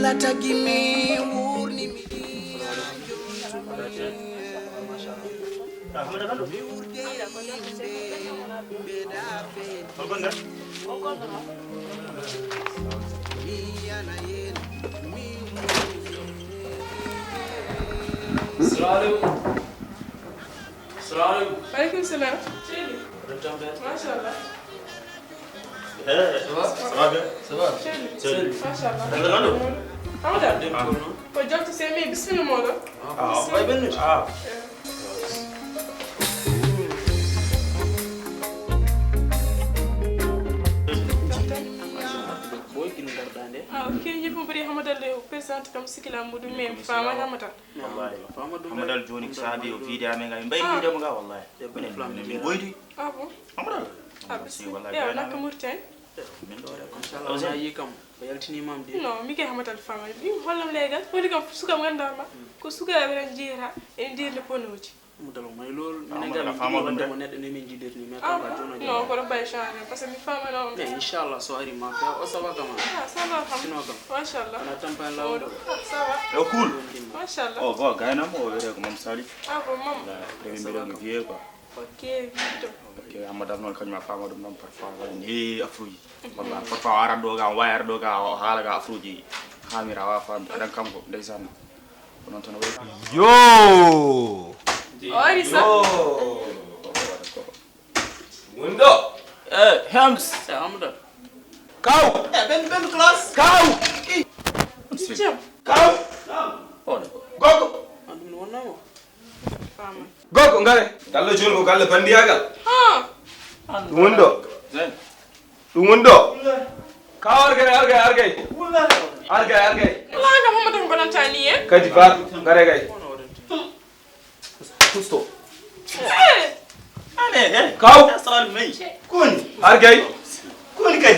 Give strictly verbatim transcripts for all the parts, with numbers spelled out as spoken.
Tagi mi wurni mi. Mi wurdi yimɓe mbeɗa fedi. Mi yana yen mi. Salamu alaikum. Salamu alaikum. Wa alaikum salam. Seydi. Machallah. Eh, ça va? Ça va bien? Ça va. Seydi. Seydi. Machallah. Nde wonɗon ɗo? Hamada. Ko jam to semi, bismillah moɗon. Ah, ɓay ɓennude. Ah. Boy, kino garɗa nde. Ah, ok, yimɓe mbaɗi Hamada le, o présente kam sikila muɗum, mais fama Hamada. Wallahi. Hamada jooni saabi o video amen ga, min mbayi video mo ga, wallahi. Minen min ɓoydi. Ah bon? Hamada. Ah, si, wallahi, ya, nakka Mauritanie. Min ɗo rek. Inchallah, o yi kam, o yaltini mam de. Non, mi ke Hamada fama. Ɗum hollam legal, woni kam suka mo ganduɗa ma. Ko suka e ɓen jeera, e nder le ponoji. Mo dalo may lool, min ga mi fama ɗum de. Mo neɗɗo ne min jidirni, mais ah, kala jono non, ko ɗo bay change, parce que mi fama non. Mais inchallah, so ari ma fe, o ça va kama. Ah, ça va, sino kam. Machallah. Ana tampa lawo. Ah, ça va. Yo, cool. Machallah. Oh, bon, gaynam o wiyete ko Mam Sali. Ah, bon, Mam. Ɓe mbiɗo mi vieux quoi. Ok, Vito. Ok, Amadou noon kañum a faama ɗum noon parfois walla ni afruji. Walla parfois o arat ɗo ga, o wawi ara ɗo ga, o haala ga afruji. Hamira wa faami, aɗan kanko, ndeysaan. Ko noon tan o wayi. Yo! O ari sa? Yo! Woni ɗo? Eh, Hems. Eh, Amadou. Kaw! Eh, ben, ben classe. Kaw! Jam. Kaw! Oɗo. Gogo! An ɗum ne wonnoo mo? Faama. Gogo, ngare. Galle jooni ko galle banndiyagal. Ha! Ɗum woni ɗo. Zen. Ɗum woni ɗo. Kaw, argay, argay, argay. Argay, argay. Wala kam Mamadou bonanta ni, eh? Kadi ba, ngare kay. Kusto. Eh! Ane, eh! Kaw! Asral mey. Kuni. Argay. Kuni kay.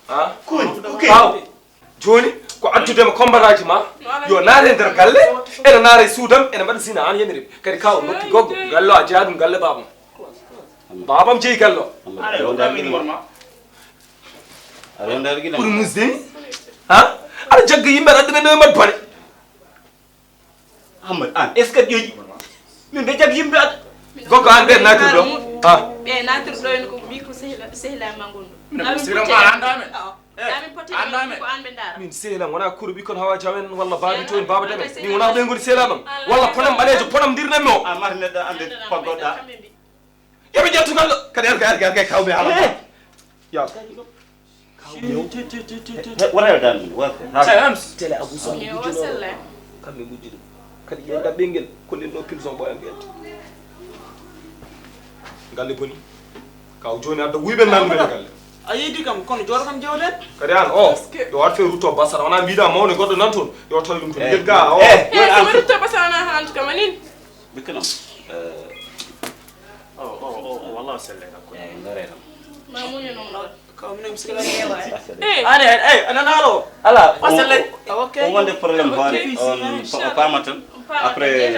Ha? Kuni. Kaw. Jooni ko addude mo kombaraaji ma. Yo naate nder galle, ene naata e suudam, ene mbaɗa zina, aan yamirim. Kadi kaw, nokki gogo, galle o a jeyaa ɗum galle baabam. Baabam jeyi galle o. Ɓuri musde ni? Ha? Aɗa jagga yimɓe, aɗa adda ɓe no e mbaɗ bone. Amadou, an, est-ce que ƴoƴi? Min ɓe jaggi yimɓe aɗa. Gogo, an ɓe naatirɗo? Ha? Ɓe naatirɗo en ko mi ko sehla, sehla ma ngonɗo. Min ko sehla ma annda men. Eh, annda men. Ko an ɓe ndaara. Min sehla wona kuru ɓikkon Hawa Jaw en walla Babi to en Baba Deme. Min wona ɓe ngoni sehla ɗon. Walla ponam ɓaleejo, ponam ndirnan mi o. A mari neɗɗo ande paggoɗa. Yo ɓe ƴettu ngal ɗo. Kadi arga, arga, arga, kawmi haala. Eh. Ya. Wona e dan, wona. Tele Abou Sow. Kamɓe ngujji ɗum. Kadi ƴeewta ɓeŋngel, kollin ɗo pilson ɓooyam ɓeeta. Galle boni. Kaw jooni adda wuyɓe nan men galle. A yiidi kam, kono jooɗo kam jawden. Kadi an, o, yo ar fe rutto Basara, wona mbiɗa mawne goɗɗo nan toon, yo tawi ɗum toon. Eh. Ngel ga, o. Eh, so mi rutto Basara na hantu kam anin. Ɓe kanam. Eh. O, o, o, o, wallah o selle kam. Eh, ngare kam. Ma muñu noon ɗo. Ko minen miskila. Eh. Ane, eh, ana nalo. Ala, o selle. O, o, ok. O wonde problème hoore, on, o faama tan. Après,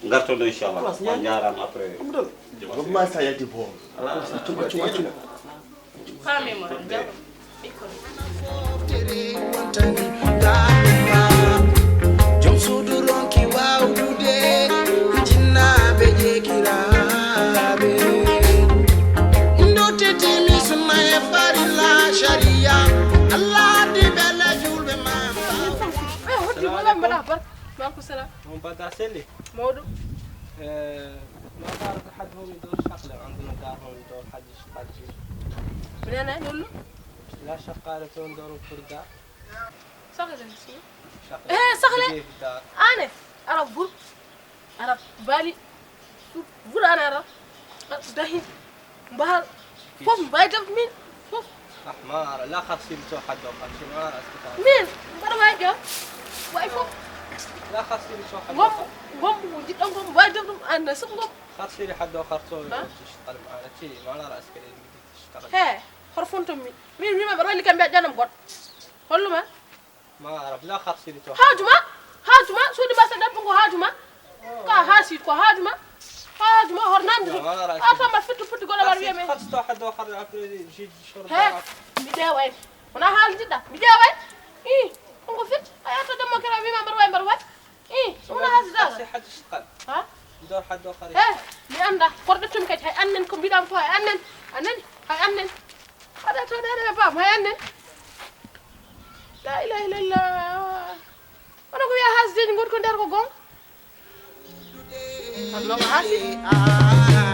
ngartoɗo inchallah. On njaaraama après. Ɗum ɗo. Ɗum ma sa yalti boom. Ala, ala, tuma, tuma, tuma. Faami mo, jam. Ɓikkon. Jom suudu ronki waawdude, jinnaaɓe jekiraaɓe. Ndottitimi sunna e farilla, shariya, Allah di bella julɓe ma. Eh, hoddi, wala mbaɗa barka. Maaleykum salaam. On mbaɗa selli? Mawɗo. Eh, ma baraka hadde homi ɗo sakle, an ɗum dar homi ɗo hadde. Minen ay nullu. La shaqqare toon ɗoon furda. Sahle tan si. Eh, sahle. Ane, arab bur. Arab bali. Bur ane arab. Dahi. Mbahal. Fof mbawi def min. Fof. Ah, ma ara, la khasir to haddo khasir, ma ara askita. Min, mbaɗa wawi jam. Wawi fof. La khasir to haddo. Ngom, ngom, jiɗɗo ngom, mbawi def ɗum, anda, sum ngom. Khasir haddo kharto. Ha? Al, ma ara, ci, ma ara askita. He, hoto fonto mi. Min wima mbaɗa wayli kam mbiya janam goɗɗo. Holluma? Ma araf la khasiri to. Haaju ma? Haaju ma? Suudu ma sa ɗaɓɓu ngo haaju ma? Ka haasiid ko haaju ma? Haaju ma hor namdi. A tama fittu fittu goɗɗo war wiya me. Khas to haddo khar après ji shor. He, mi ƴeeway. Wona haal jiɗɗa. Mi ƴeeway. I. Ko fit, a yahata ɗo mo kadi o wiima mbar wayi, mbar wayi. I, ɗum wona haasi dara. Si hajji sukal. Ha? Ndor haddo kare. Eh, mi annda. Korɗo tumi kadi, hay annen ko mbiɗam ko, hay annen. Annen, hay annen. Aɗa to ɗeɗe ɓe bam, hay annen. La ilaha illallah. Kono ko wiya haasideji ngoni ko nder ko gonga. Am ɗo ko haasi.